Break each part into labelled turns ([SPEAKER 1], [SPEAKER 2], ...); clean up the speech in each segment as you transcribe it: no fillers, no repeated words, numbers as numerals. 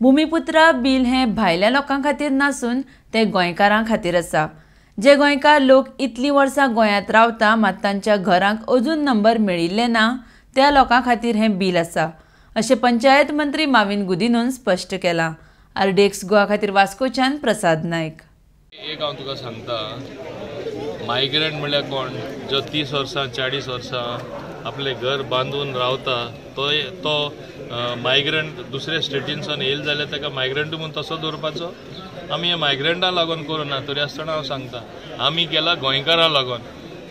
[SPEAKER 1] भुमिपुत्रा bill हें भायल्या लोकां खातीर नासून तें गोंयकारां खातीर आसा. जे गोंयकार लोक इतलीं वर्सां गोंयांत रावता मात तांच्या घरांक अजून नंबर मेळिल्ले ना त्या लोकां खातीर हें बील आसा, अशें पंचायत मंत्री माविन गुदिन्होन स्पश्ट केलां. आरडीएक्स गोवा खातीर वास्कोच्यान प्रसाद नायक.
[SPEAKER 2] एक हांव तुका सांगता, मायग्रंट म्हणल्यार कोण जो 30 वर्सां 40 वर्सां आपलें घर बांदून रावता तो तो मायग्रंट. दुसऱ्या स्टेटीनसून येयल जाल्यार ताका मायग्रंट म्हूण तसो दवरपाचो? आमी हे मायग्रंटा लागून करूं ना, तरी आसतना हांव सांगता आमी केला गोंयकारां लागून.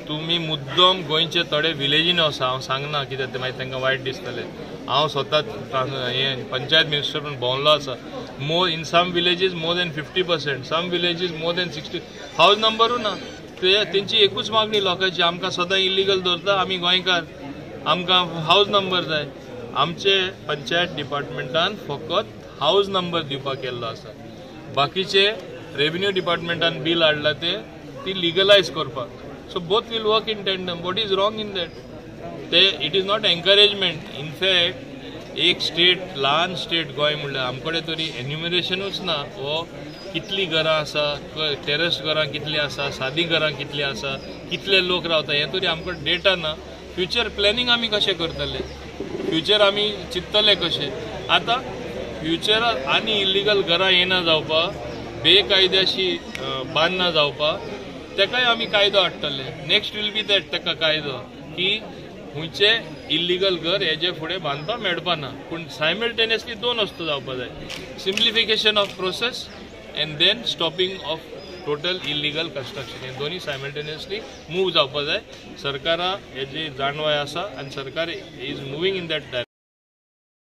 [SPEAKER 2] तुमी मुद्दम गोंयचे थोडे विलेजीन वसा, हांव सांगना कित्याक तें मागीर तांकां वायट दिसतलें. हांव स्वता हें पंचायत मिनिस्टर म्हूण भोंवलो आसा. More in some villages more than 50%, some villages more than 60 house नंबरूय ना. ते तेंची एकूच मागणी लोकांची, आमकां सदां इलिगल दवरता, आमी गोंयकार, आमकां हावज नंबर जाय. आमचे पंचायत डिपार्टमेंटान फकत हावज नंबर दिवपाक केल्लो आसा. बाकीचे रेवेन्यू डिपार्टमेंटान बील हाडला ते ती लिगलायज करपाक. So both will work in tandem. What is wrong in that? ते it is not encouragement. In fact एक स्टेट, ल्हान स्टेट गोंय म्हणल्यार आमकडे तरी एन्युमरेशनूच ना. हो कितलीं घरां आसा, टेरस घरां कितलीं आसा, सादी घरां कितलीं आसा, कितले लोक रावता, हें तरी आमकां डेटा ना. फ्युचर प्लॅनिंग आमी कशें करतले, फ्युचर आमी चिंततले कशें? आतां फ्युचराक आनी इलिगल घरां येना जावपाक, बेकायद्याशी बांदना जावपाक, तेकाय आमी कायदो हाडटले. नेक्स्ट will be that, तेका कायदो की खंयचे इल्लिगल घर हेजे फुडें बांदपाक मेळपा ना. पूण सायमल्टेनियसली दोन वस्तू जावपा जाय, simplification of process and then stopping of total illegal construction. हे दोन्ही सायमल्टेनियसली मूव जावपा जाय. सरकारा हेजी जाणवाय आसा आनी सरकार is moving in that direction.